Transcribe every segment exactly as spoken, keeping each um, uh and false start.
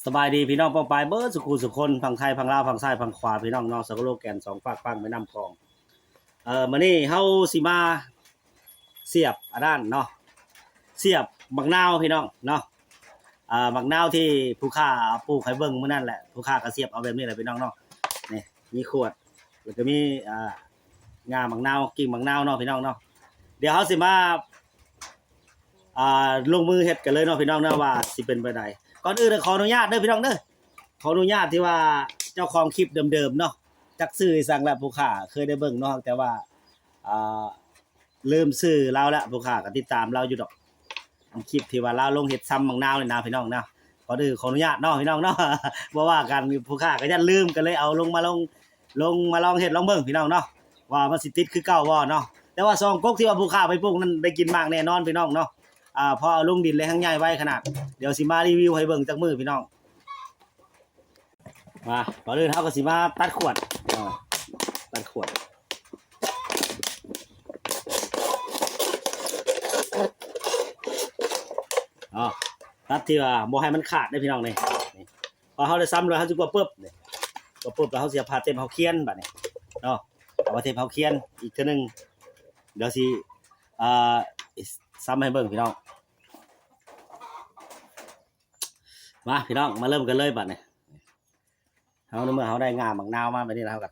สบายดีพี่น้องป้องปายเบิดสุขุสุคน ฝั่งไทยฝั่งลาว ฝั่งซ้ายฝั่งขวา พี่น้องเนาะ สโลแกนสองฟากฝั่งแม่น้ำของ เอ่อมื้อนี้เฮาสิมาเสียบอันนั้นเนาะ เสียบบักนาวพี่น้องเนาะ อ่าบักนาวที่ผู้ข้าปลูกให้เบิ่งมื้อนั้นแหละ ผู้ข้าก็เสียบเอาแบบนี้แหละพี่น้องเนาะ นี่มีขวด แล้วก็มีอ่าง่าบักนาว กิ่งบักนาวเนาะพี่น้องเนาะ เดี๋ยวเฮาสิมา อ่าลงมือเฮ็ดกันเลยเนาะพี่น้องเนาะ ว่าสิเป็นไปได ก่อนอื่นขออนุญาตเด้อพี่น้องเด้อ ขออนุญาตที่ว่าเจ้าของคลิปเดิมๆเนาะ จักชื่ออีสังละ ผู้ข้าเคยได้เบิ่งเนาะ แต่ว่าอ่าลืมชื่อลาวละ ผู้ข้าก็ติดตามลาวอยู่ดอก คลิปที่ว่าลาวลงเฮ็ดซำบักนาวนี่นะพี่น้องเนาะ ก่อนอื่นขออนุญาตเนาะพี่น้องเนาะ บ่ว่ากัน ผู้ข้าก็ย้านลืม ก็เลยเอาลงมาลอง ลงมาลองเฮ็ดลองเบิ่งพี่น้องเนาะ ว่ามันสิติดคือเก่าบ่เนาะ แต่ว่าสองกกที่ว่าผู้ข้าไปปลูกนั้นได้กินหมากแน่นอนพี่น้องเนาะ อ่าพอเอาลงดินแล้วแฮงใหญ่ไวขนาด เดี๋ยวสิมารีวิวให้เบิ่งจักมื้อพี่น้อง มา ก่อนอื่นเฮาก็สิมาตัดขวด อ่าตัดขวด อ๋อ ตัดที่ว่าบ่ให้มันขาดเด้อพี่น้องนี่ นี่ พอเฮาได้ซำแล้วเฮาสิกวาดปึ๊บนี่ กวาดปึ๊บแล้วเฮาสิเอาผ้าเต็มเฮาเขียนบัดนี้เนาะ เอาผ้าเต็มเฮาเขียนอีกเทื่อหนึ่ง เดี๋ยวสิอ่าซำให้เบิ่งพี่น้อง มาพี่น้อง มาเริ่มกันเลยบัดนี้ เฮาในเมื่อเฮาได้ง่าบักนาวมาแบบนี้แล้ว เฮาก็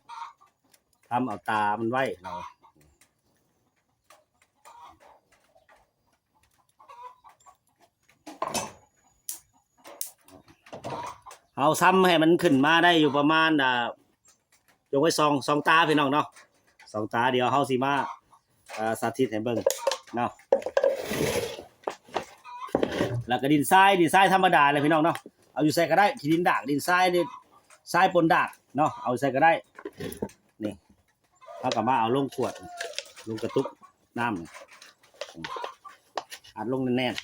ทำเอาตามันไว้เนาะ เฮาซำให้มันขึ้นมาได้อยู่ประมาณ อ่า ยกไว้สอง สองตาพี่น้องเนาะ สองตา เดี๋ยวเฮาสิมา อ่า สาธิตให้เบิ่งเนาะ แล้วก็ดินทราย ดินทรายธรรมดาเลยพี่น้องเนาะ เอาอยู่ไสก็ได้ ขี้ดินดาก ดินทราย ดินทรายปนดากเนาะ เอาอยู่ไสก็ได้ นี่ เฮาก็มาเอาลงขวด ลงกระตุกน้ำนี่ อัดลงแน่นๆ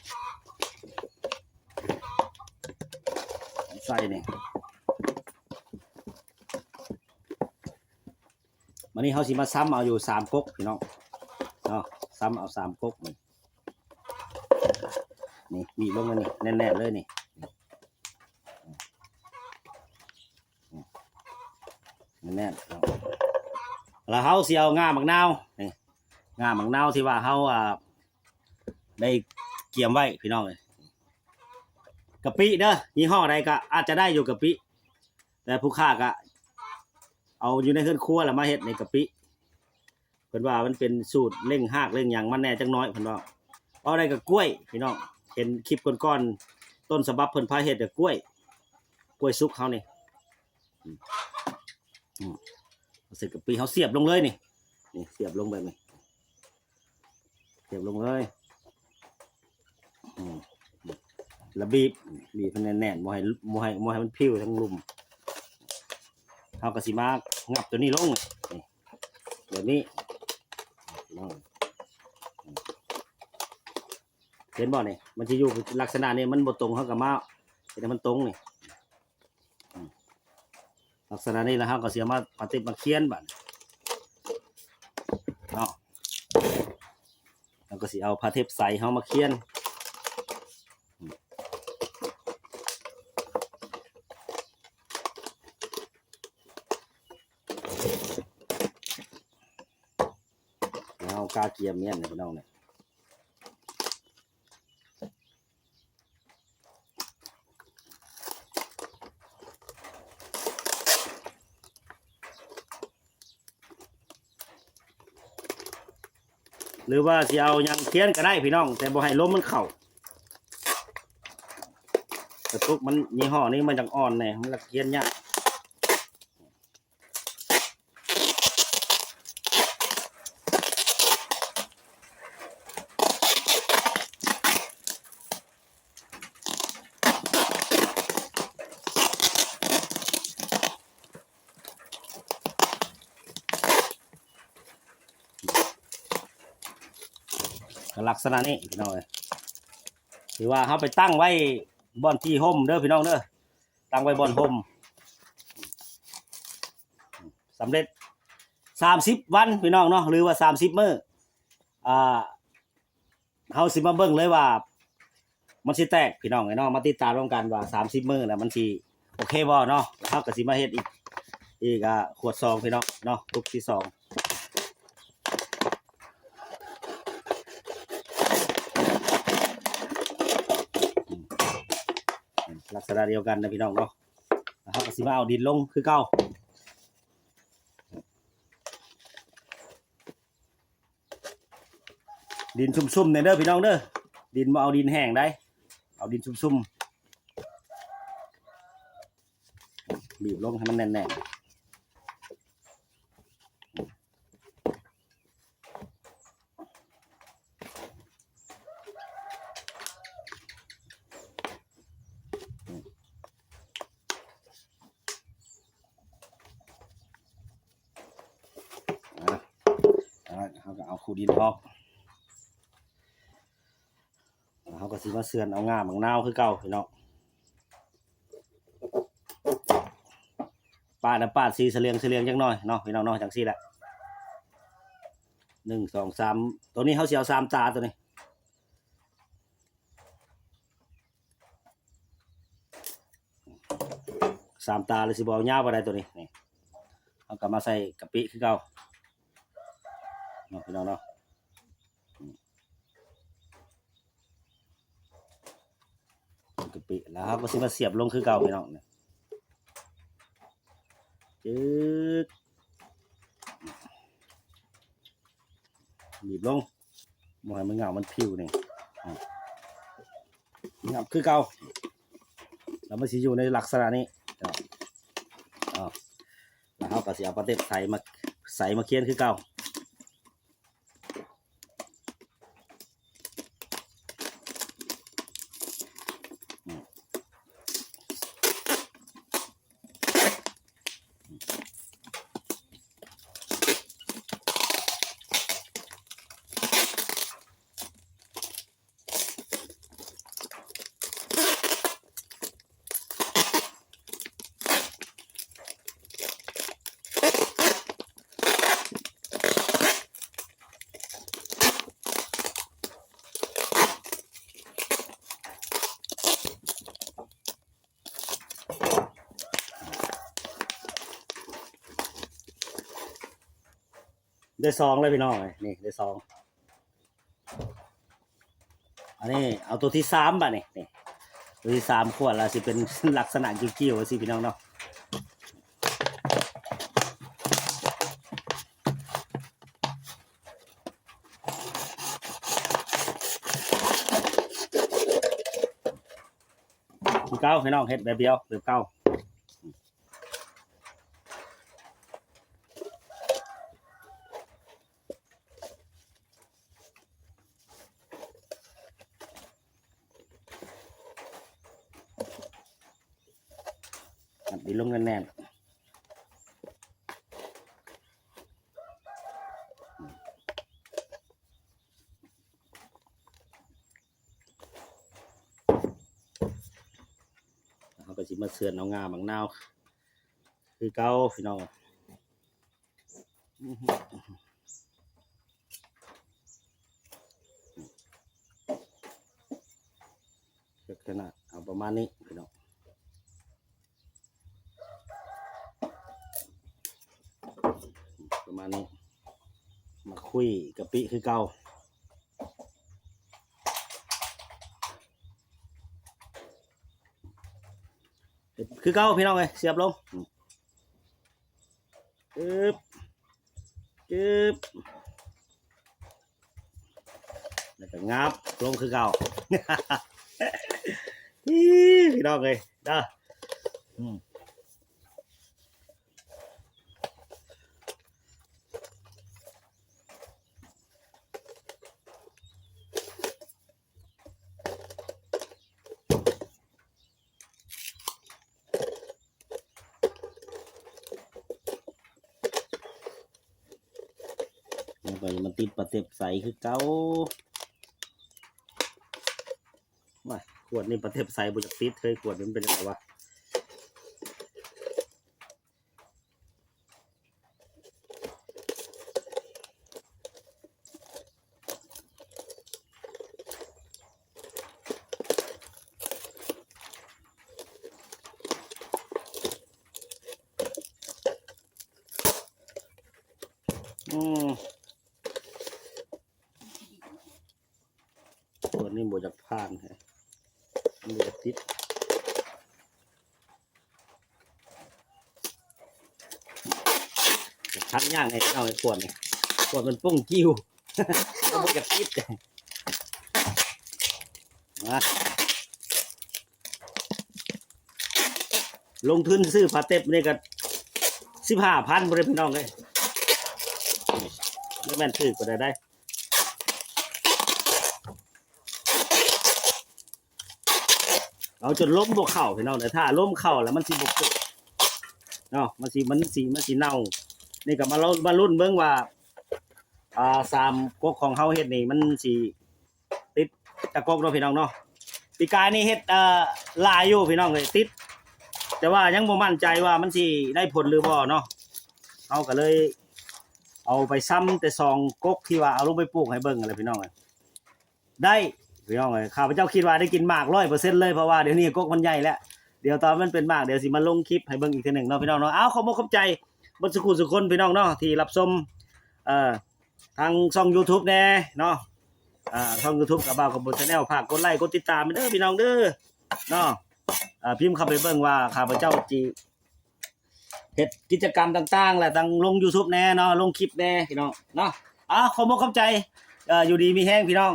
ใส่นี่ วันนี้เฮาสิมาซำเอาอยู่สามกกพี่น้องเนาะ ซำเอาสามกกนี่ นี่ บีบลงมานี่ แน่นๆเลยนี่ แน่นๆ แล้วเฮาสิเอาง่าบักนาว นี่ ง่าบักนาวที่ว่าเฮา อ่า ได้เกียมไว้พี่น้องเอ้ย กะปิเด้อ ยี่ห้อใดก็อาจจะได้อยู่กะปิ แต่ผู้ข้าก็เอาอยู่ในเฮือนครัวแล้วมาเฮ็ดในกะปิ เพิ่นว่ามันเป็นสูตรเร่งฮากเร่งหยังมันแน่จักหน่อย เพิ่นว่า เอาได้กับกล้วยพี่น้อง เห็นคลิปก่อนๆ ต้นฉบับเพิ่นพาเฮ็ดกับกล้วย กล้วยสุกเฮานี่ อืม อืม เอาใส่กะปิ เฮาเสียบลงเลยนี่ นี่ เสียบลงแบบนี้ เสียบลงเลย อืม แล้วบีบ บีบให้แน่นๆ บ่ให้ บ่ให้ บ่ให้มันผิวทั้งลุ่ม เฮาก็สิมางับตัวนี้ลง นี่ แบบนี้ ลง เห็นบ่นี่ มันสิอยู่ลักษณะนี้ มันบ่ตรง เฮาก็มาเฮ็ดให้มันตรงนี่ อืม ลักษณะนี้แล้วเฮาก็สิเอามาผ้าเทปมาเขียนบัดเนาะ แล้วก็สิเอาผ้าเทปใสเฮามาเขียน แล้วเฮากาเกียมเมียนนะพี่น้องเนี่ย หรือว่าสิเอาหยังเขียนก็ได้พี่น้อง แต่บ่ให้ลมมันเข้า กระตุกมันยี่ห้อนี้มันจังอ่อนแน่ มันละเขียนยาก ลักษณะนี้พี่น้องเอ้ย ถือว่าเฮาไปตั้งไว้บ่อนที่ห่มเด้อพี่น้องเด้อ ตั้งไว้บ่อนห่ม สำเร็จ สามสิบวันพี่น้องเนาะ หรือว่าสามสิบมื้อ อ่า เฮาสิมาเบิ่งเลยว่า มันสิแตกพี่น้องเอ้ยเนาะ มาติดตามร่วมกันว่าสามสิบมื้อแล้วมันสิโอเคบ่เนาะ เฮาก็สิมาเฮ็ดอีก อีก อ่า ขวดสองพี่น้องเนาะ ตุกที่สอง อืม ลักษณะเดียวกันนะพี่น้องเนาะ แล้วเฮาก็สิมาเอาดินลงคือเก่า ดินชุ่มๆ แน่เด้อพี่น้องเด้อ ดินบ่เอาดินแห้งได้ เอาดินชุ่มๆ บีบลงให้มันแน่นๆ อ่ะ อ่ะ เฮาก็เอาคูดินออก แล้วเฮาก็สิมาเสือนเอาง่าหมากนาวคือเก่าพี่น้อง ปาดนะ ปาดสีเสลียงเสลียงจักหน่อยเนาะพี่น้องเนาะ จังซี่แหละ หนึ่ง สอง สาม ตัวนี้เฮาสิเอาสามตาตัวนี้ สามตาเลยสิบ่เอายาวปานใดตัวนี้ นี่ เฮาก็มาใส่กะปิคือเก่าเนาะพี่น้องเนาะ อืม กะปิ แล้วเฮาก็สิมาเสียบลงคือเก่าพี่น้อง นี่ จึ๊ก บีบลง บ่ให้มันเหงา มันผิวนี่ อ่ะ งับคือเก่า แล้วมันสิอยู่ในลักษณะนี้ อ่ะ อ่ะ แล้วเฮาก็สิเอาปลาเต็บใส่มา ใส่มาเคี่ยนคือเก่า ได้สองเลยพี่น้องเอ้ย นี่ได้สอง อันนี้เอาตัวที่สามบัดนี้ นี่ ตัวที่สามขวดละสิเป็นลักษณะกิ่วๆ สิพี่น้องเนาะ คือเก่าพี่น้อง เฮ็ดแบบเดียว แบบเก่า อัดดินลงแน่นๆ เฮาก็สิมาเสือนเอาง่าหมากนาว คือเก่าพี่น้อง ลักษณะเอาประมาณนี้พี่น้อง ประมาณนี้ มาคุยกะปิคือเก่า คือเก่าพี่น้องเอ้ย เสียบลง อืม จึ๊บ จึ๊บ แล้วก็งับลงคือเก่า อี้ พี่น้องเอ้ย เด้อ อืม แล้วก็มันติดปลาเต็บใสคือเก่า ว่าขวดนี้ปลาเต็บใสบ่อยากติด เฮ้ย ขวดนี้มันเป็นอะไรวะ เ อืม ตัวนี้บ่อยากผ่านแฮะ มันบ่อยากติด ชักยากไงเอาไอ้ขวดนี่ ขวดมันปุ้งกิ้ว มันบ่อยากติด มา ลงทุนซื้อผ้าเต็บนี่ก็ สิบห้าพัน บ่ได้พี่น้องเอ้ย นี่ บ่แม่นถืกปานใดได้ เอาจนลมบ่เข้าพี่น้องเด้อ ถ้าลมเข้าแล้วมันสิบ่เกิดเนาะ มันสิ มันสิ มันสิเน่า นี่ก็มาลุ้น มาลุ้นเบิ่งว่า อ่า สามก๊กของเฮาเฮ็ดนี่มันสิติดจักก๊กเนาะพี่น้องเนาะ ปีกายนี่เฮ็ด เอ่อ หลายอยู่พี่น้องเอ้ย ติด แต่ว่ายังบ่มั่นใจว่ามันสิได้ผลหรือบ่เนาะ เฮาก็เลยเอาไปซ้ำแต่สองก๊กที่ว่าเอาลงไปปลูกให้เบิ่งนั่นแหละพี่น้องเอ้ย ได้ พี่น้องเอ้ย ข้าพเจ้าคิดว่าได้กินหมากร้อยเปอร์เซ็นต์เลย เพราะว่าเดี๋ยวนี้ก๊กมันใหญ่แล้ว เดี๋ยวตอนมันเป็นหมาก เดี๋ยวสิมาลงคลิปให้เบิ่งอีกเทื่อหนึ่งเนาะพี่น้องเนาะ เอา ขอบคุณขอบใจเบิดสุขุสุคนพี่น้องเนาะ ที่รับชม เอ่อ ทางช่อง YouTube แน่เนาะ อ่า ช่อง YouTube กับบ่าวกระบุน Channel ฝากกดไลค์กดติดตามเด้อพี่น้องเด้อ เนาะ อ่า พิมพ์เข้าไปเบิ่งว่าข้าพเจ้าจิเฮ็ดกิจกรรมต่างๆ และทั้งลง YouTube แน่เนาะ ลงคลิปแน่พี่น้องเนาะ อ่า ขอบคุณขอบใจ เอ่อ อยู่ดีมีแฮงพี่น้อง